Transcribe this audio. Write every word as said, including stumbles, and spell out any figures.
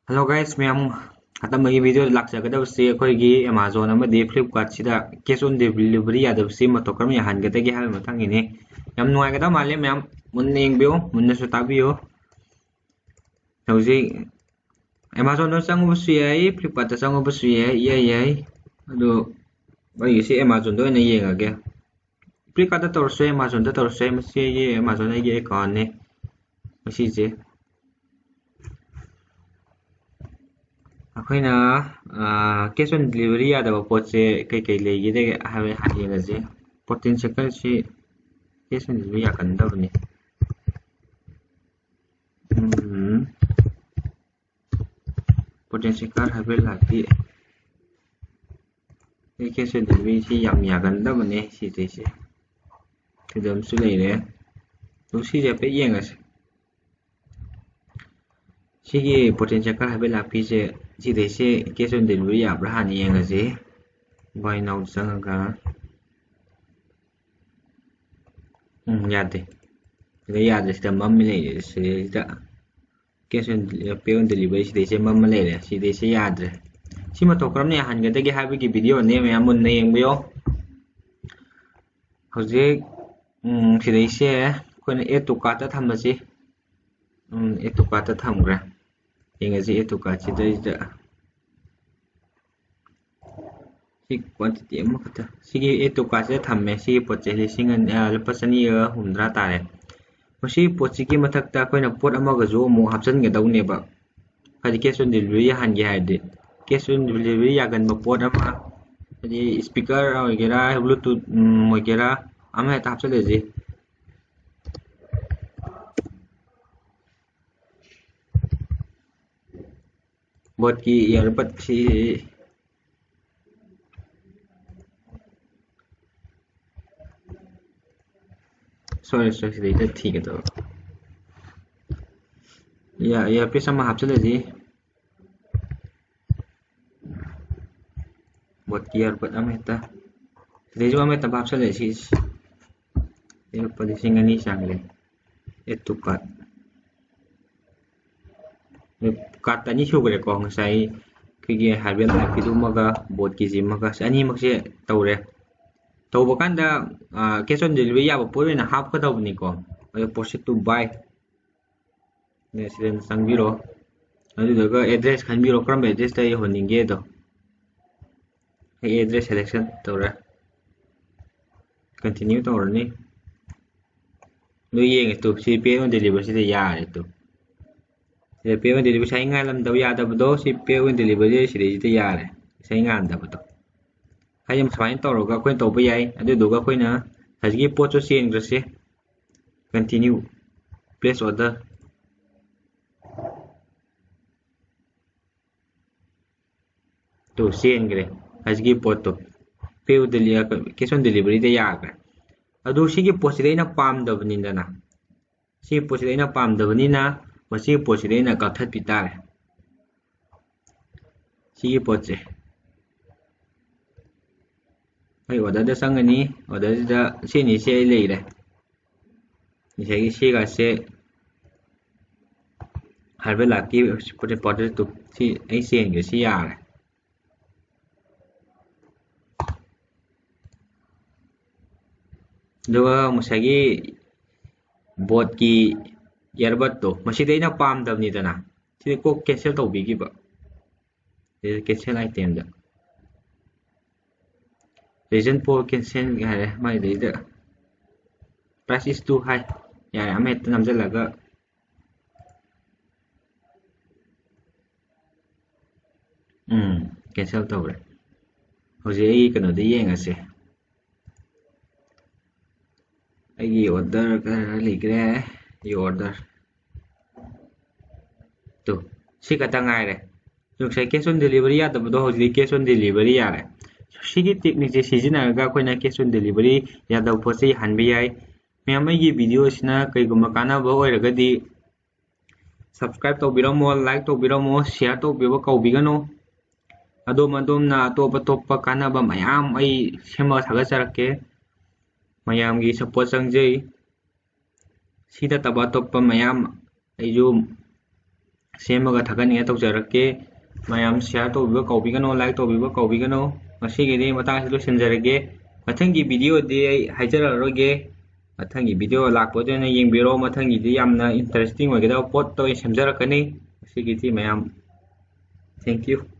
Hello guys, ꯃꯌꯥꯝ ꯑꯇꯝꯕꯒꯤ video ꯂꯥꯛꯆꯒꯗꯕꯁꯤ ꯑꯩꯈꯣꯏꯒꯤ Amazon ꯑꯃꯗꯤ Flipkart ꯁꯤꯗ cash on delivery ꯌꯥꯗꯕꯁꯤ ꯃꯇꯧ ꯀꯔꯝꯅ ꯌꯥꯍꯟꯒꯗꯒꯦ ꯍꯥꯏꯕ ꯃꯇꯥꯡꯒꯤꯅꯤ꯫ ꯌꯥꯝ ꯅꯨꯡꯉꯥꯏꯒꯗꯕ ꯃꯥꯜꯂꯦ ꯃꯌꯥꯝ, ꯃꯨꯟꯅ ꯌꯦꯡꯕꯤꯌꯨ, ꯃꯨꯟꯅꯁꯨ ꯇꯥꯕꯤꯌꯨ꯫ ꯍꯧꯖꯤꯛ Amazon ꯗ ꯆꯪꯉꯨꯕꯁꯨ ꯌꯥꯏ, Flipkart ꯇ ꯆꯪꯉꯨꯕꯁꯨ ꯌꯥꯏ, ꯏꯌꯥ ꯌꯥꯏ꯫ ꯑꯗꯣ ꯑꯩꯒꯤꯁꯤ Amazon ꯗ ꯑꯣꯏꯅ ꯌꯦꯡꯉꯒꯦ꯫ Flipkart ꯇ ꯇꯧꯔꯁꯨ ꯌꯥꯏ, Amazon ꯗ ꯇꯧꯔꯁꯨ ꯌꯥꯏ꯫ ꯃꯁꯤ ꯑꯩꯒꯤ Amazon ꯑꯩꯒꯤ account ꯅꯤ꯫ ꯃꯁꯤꯁꯦ ꯑꯩꯈꯣꯏꯅ cash on delivery ꯌꯥꯗꯕ ꯄꯣꯠꯁꯦ ꯀꯩꯀꯩ ꯂꯩꯒꯦꯗꯒꯦ ꯍꯥꯏꯕ ꯍꯥꯟꯅ ꯌꯦꯡꯉꯁꯤ꯫ Protein shaker ꯁꯤ cash on delivery ꯌꯥꯒꯟꯗꯕꯅꯤ꯫ Um, Protein shaker ꯍꯥꯏꯕ ꯂꯥꯛꯇꯤ꯫ ꯑꯩ cash on delivery ꯁꯤ ꯌꯥꯝ ꯌꯥꯒꯟꯗꯕꯅꯦ ꯁꯤꯗꯩꯁꯦ꯫ ꯁꯤꯗ ꯑꯃꯁꯨ ꯂꯩꯔꯦ꯫ ꯑꯗꯣ ꯁꯤꯁꯦ ꯍꯥꯏꯐꯦꯠ ꯌꯦꯡꯉꯁꯤ꯫ ꯁꯤꯒꯤ Protein shaker ꯍꯥꯏꯐꯦꯠ ꯂꯥꯛꯄꯤꯁꯦ, ꯁꯤꯗꯩꯁꯦ cash on delivery ꯌꯥꯕ꯭ꯔꯥ ꯍꯥꯟꯅ ꯌꯦꯡꯉꯁꯤ꯫ Buy now ꯆꯪꯉꯒ, ꯎꯝ, ꯌꯥꯗꯦ꯫ ꯁꯤꯗ ꯌꯥꯗ꯭ꯔꯦ, ꯁꯤꯗ ꯃꯝꯃꯤ ꯂꯩꯔꯦ꯫ ꯁꯤꯗꯩꯁꯤꯗ cash on, pay on delivery ꯁꯤꯗꯩꯁꯦ ꯃꯝꯃ ꯂꯩꯔꯦ, ꯁꯤꯗꯩꯁꯦ ꯌꯥꯗ꯭ꯔꯦ꯫ ꯁꯤ ꯃꯇꯧ ꯀꯔꯝꯅ ꯌꯥꯍꯟꯒꯗꯒꯦ ꯍꯥꯏꯕꯒꯤ video ꯅꯦ, ꯃꯌꯥꯝ ꯃꯨꯟꯅ ꯌꯦꯡꯕꯤꯌꯣ꯫ ꯍꯧꯖꯤꯛ, ꯎꯝ, ꯁꯤꯗꯩꯁꯦ ꯑꯩꯈꯣꯏꯅ add to cart ꯇ ꯊꯝꯃꯁꯤ꯫ ꯎꯝ, add to cart ꯇ ꯊꯝꯈ꯭ꯔꯦ꯫ ꯌꯦꯡꯉꯁꯤ add to cart ꯁꯤꯗꯩꯁꯤꯗ꯫ ꯁꯤ quantity ꯑꯃꯈꯛꯇ꯫ ꯁꯤꯒꯤ add to cart ꯁꯤꯗ ꯊꯝꯃꯦ꯫ ꯁꯤꯒꯤ ꯄꯣꯠꯁꯦ ꯂꯤꯁꯤꯡ ꯑꯅꯤ, ꯑ, ꯂꯨꯄꯥ ꯆꯅꯤꯒ ꯍꯨꯝꯗ꯭ꯔꯥ ꯇꯥꯔꯦ꯫ ꯃꯁꯤꯒꯤ ꯄꯣꯠꯁꯤꯒꯤ ꯃꯊꯛꯇ ꯑꯩꯈꯣꯏꯅ ꯄꯣꯠ ꯑꯃꯒꯁꯨ ꯑꯃꯨꯛ ꯍꯥꯞꯆꯤꯟꯒꯗꯧꯅꯦꯕ꯫ ꯍꯥꯏꯗꯤ cash on delivery ꯌꯥꯍꯟꯒꯦ ꯍꯥꯏꯔꯗꯤ꯫ Cash on delivery ꯌꯥꯒꯟꯕ ꯄꯣꯠ ꯑꯃ, ꯍꯥꯏꯗꯤ speaker ꯑꯣꯏꯒꯦꯔꯥ, Bluetooth, ꯎꯝ, ꯑꯣꯏꯒꯦꯔꯥ, ꯑꯃ ꯍꯦꯛꯇ ꯍꯥꯞꯆꯤꯜꯂꯁꯤ꯫ Bose ꯀꯤ earbud ꯁꯤ, sorry, sorry, ꯁꯤꯗꯩꯗ ꯊꯤꯒꯗꯕ꯫ ꯏꯌꯥ-, earpiece ꯑꯃ ꯍꯥꯞꯆꯤꯜꯂꯁꯤ꯫ Bose ꯀꯤ earbud ꯑꯃ ꯍꯦꯛꯇ꯫ ꯁꯤꯗꯩꯁꯨ ꯑꯃ ꯍꯦꯛꯇ ꯍꯥꯞꯆꯤꯜꯂꯁꯤ꯫ ꯁꯤ ꯂꯨꯄꯥ ꯂꯤꯁꯤꯡ ꯑꯅꯤ ꯆꯥꯡꯂꯦ꯫ Add to cart꯫ ꯀꯥꯔꯠ ꯑꯅꯤ ꯁꯨꯈ꯭ꯔꯦꯀꯣ, ꯉꯁꯥꯏ ꯑꯩꯈꯣꯏꯒꯤ ꯍꯥꯔꯕꯦꯜ ꯂꯥꯏꯐꯀꯤꯗꯨꯃꯒ ꯕꯣꯠꯀꯤꯁꯤꯃꯒ, ꯁꯤ ꯑꯅꯤꯃꯛꯁꯦ ꯇꯧꯔꯦ꯫ ꯇꯧꯕ ꯀꯥꯟꯗ ꯀꯦꯁ ꯑꯣꯟ ꯗꯦꯂꯤꯚꯔꯤ ꯌꯥꯕ ꯄꯣꯠ ꯑꯣꯏꯅ ꯍꯥꯞꯀꯗꯧꯕꯅꯤꯀꯣ꯫ ꯑꯗꯣ proceed to buy ꯁꯤꯗ ꯆꯪꯕꯤꯔꯣ, ꯑꯗꯨꯗꯨꯒ ꯑꯦꯗ꯭ꯔꯦꯁ ꯈꯟꯕꯤꯔꯣ, ꯀꯔꯝꯕ ꯑꯦꯗ꯭ꯔꯦꯁꯇ ꯌꯧꯍꯟꯅꯤꯡꯒꯦꯗꯣ꯫ ꯑꯩ ꯑꯦꯗ꯭ꯔꯦꯁ ꯁꯦꯂꯦꯛꯁꯟ ꯇꯧꯔꯦ, ꯀꯟꯇꯤꯅ꯭ꯌꯨ ꯇꯧꯔꯅꯤ꯫ ꯅꯣꯏ ꯌꯦꯡꯉꯦ ꯇꯨ, ꯁꯤ ꯄꯦ ꯑꯣꯟ ꯗꯦꯂꯤꯚꯔꯤꯁꯤꯗ ꯌꯥꯔꯦ ꯇꯨ꯫ ꯁꯤꯗ ꯄꯦ ꯑꯣꯟ ꯗꯦꯂꯤꯚꯔꯤ ꯉꯁꯥꯏ ꯉꯥꯜꯂꯝꯗꯕ ꯌꯥꯗꯕꯗꯣ, ꯁꯤ ꯄꯦ ꯑꯣꯟ ꯗꯦꯂꯤꯚꯔꯤ ꯁꯤꯗꯩꯁꯤꯗ ꯌꯥꯔꯦ, ꯉꯁꯥꯏ ꯉꯥꯟꯗꯕꯗꯣ꯫ ꯍꯥꯏꯗꯤ ꯁꯨꯃꯥꯏꯅ ꯇꯧꯔꯒ ꯑꯩꯈꯣꯏꯅ ꯇꯧꯕ ꯌꯥꯏ꯫ ꯑꯗꯨꯗꯨꯒ ꯑꯩꯈꯣꯏꯅ ꯍꯧꯖꯤꯛꯀꯤ ꯄꯣꯠꯇꯣ ꯆꯦꯟꯈ꯭ꯔꯁꯦ, ꯀꯟꯇꯤꯅ꯭ꯌꯨ, place order꯫ ꯇꯨ ꯆꯦꯟꯈ꯭ꯔꯦ ꯍꯧꯖꯤꯛꯀꯤ ꯄꯣꯠꯇꯣ, ꯄꯦ, cash on deliveryꯗ ꯌꯥꯈ꯭ꯔꯦ꯫ ꯑꯗꯨ ꯁꯤꯒꯤ ꯄꯣꯠꯁꯤꯗꯤ ꯑꯩꯅ ꯄꯥꯝꯗꯕꯅꯤꯗꯅ, ꯁꯤꯒꯤ ꯄꯣꯠꯁꯤꯗꯤ ꯑꯩꯅ ꯄꯥꯝꯗꯕꯅꯤꯅ ꯃꯁꯤꯒꯤ ꯄꯣꯠꯁꯤꯗꯤ ꯑꯩꯅ ꯀꯛꯊꯠꯄꯤ ꯇꯥꯔꯦ꯫ ꯁꯤꯒꯤ ꯄꯣꯠꯁꯦ ꯑꯩ orderꯗ ꯆꯪꯒꯅꯤ꯫ Orderꯁꯤꯗ ꯁꯤ ꯑꯅꯤꯁꯦ ꯑꯩ ꯂꯩꯔꯦ꯫ ꯉꯁꯥꯏꯒꯤ ꯁꯤꯒꯁꯦ ꯍꯥꯔꯕꯦꯜ ꯂꯥꯏꯐꯀꯤ ꯄꯣꯠꯁꯦ, powder ꯇꯨ ꯁꯤ ꯑꯩ ꯆꯦꯟꯒꯦ, ꯁꯤ ꯌꯥꯔꯦ꯫ ꯑꯗꯨꯒ ꯉꯁꯥꯏꯒꯤ ꯕꯣꯠꯀꯤ earbudꯇꯣ, ꯃꯁꯤꯗꯤ ꯑꯩꯅ ꯄꯥꯝꯗꯕꯅꯤꯗꯅ, ꯁꯤꯗꯤ ꯀꯣꯛ cancel ꯇꯧꯕꯤꯈꯤꯕ꯫ ꯁꯤꯗ cancel itemꯗ reason for cancel ꯍꯥꯏꯔꯦ ꯃꯥꯏꯗꯩꯗ, price is too high꯫ ꯌꯥꯔꯦ, ꯑꯃ ꯍꯦꯛꯇ ꯅꯝꯁꯤꯜꯂꯒ ꯎꯝ cancel ꯇꯧꯔꯦ꯫ ꯍꯧꯖꯤꯛ ꯑꯩꯒꯤ ꯀꯩꯅꯣꯗ ꯌꯦꯡꯉꯁꯦ꯫ ꯑꯩꯒꯤ order ꯈꯔ ꯂꯩꯈ꯭ꯔꯦ꯫ ꯑꯩꯒꯤ order ꯇꯨ ꯁꯤ ꯈꯛꯇ ꯉꯥꯏꯔꯦ꯫ ꯉꯁꯥꯏ cash on delivery ꯌꯥꯗꯕꯗꯣ ꯍꯧꯖꯤꯛꯇꯤ cash on delivery ꯌꯥꯔꯦ꯫ ꯁꯤꯒꯤ techniqueꯁꯦ ꯁꯤꯖꯤꯟꯅꯔꯒ ꯑꯩꯈꯣꯏꯅ cash on delivery ꯌꯥꯗꯕ ꯄꯣꯠꯁꯦ ꯌꯥꯍꯟꯕ ꯌꯥꯏ꯫ ꯃꯌꯥꯝ, ꯑꯩꯒꯤ videoꯁꯤꯅ ꯀꯩꯒꯨꯝꯕ ꯀꯥꯟꯅꯕ ꯑꯣꯏꯔꯒꯗꯤ subscribe ꯇꯧꯕꯤꯔꯝꯃꯣ, like ꯇꯧꯕꯤꯔꯝꯃꯣ, share ꯇꯧꯕꯤꯕ ꯀꯥꯎꯕꯤꯒꯅꯨ꯫ ꯑꯗꯣꯝ ꯑꯗꯣꯝꯅ ꯑꯇꯣꯞ ꯑꯇꯣꯞꯄ ꯀꯥꯟꯅꯕ ꯃꯌꯥꯝ ꯑꯩ ꯁꯦꯝꯃꯒ ꯊꯥꯒꯠꯆꯔꯛꯀꯦ꯫ ꯃꯌꯥꯝꯒꯤ support ꯆꯪꯖꯩ꯫ ꯁꯤ ꯅꯠꯇꯕ ꯑꯇꯣꯞꯄ ꯃꯌꯥꯝ ꯑꯩꯁꯨ ꯁꯦꯝꯃꯒ ꯊꯥꯒꯠꯅꯤꯡꯉꯥꯏ ꯇꯧꯖꯔꯛꯀꯦ꯫ ꯃꯌꯥꯝ share ꯇꯧꯕꯤꯕ ꯀꯥꯎꯕꯤꯒꯅꯨ, like ꯇꯧꯕꯤꯕ ꯀꯥꯎꯕꯤꯒꯅꯨ꯫ ꯉꯁꯤꯒꯤꯗꯤ ꯃꯇꯥꯡꯁꯤꯗ ꯂꯣꯏꯁꯤꯟꯖꯔꯒꯦ꯫ ꯃꯊꯪꯒꯤ video ꯗꯤ ꯑꯩ ꯍꯥꯏꯖꯔꯛꯑꯔꯣꯏꯒꯦ꯫ ꯃꯊꯪꯒꯤ video ꯂꯥꯛꯄꯗ ꯑꯣꯏꯅ ꯌꯦꯡꯕꯤꯔꯣ꯫ ꯃꯊꯪꯒꯤꯗꯤ ꯌꯥꯝꯅ interesting ꯑꯣꯏꯒꯗꯕ ꯄꯣꯠꯇ ꯑꯣꯏꯅ ꯁꯦꯝꯖꯔꯛꯀꯅꯤ꯫ ꯉꯁꯤꯒꯤꯗꯤ ꯃꯌꯥꯝ thank you꯫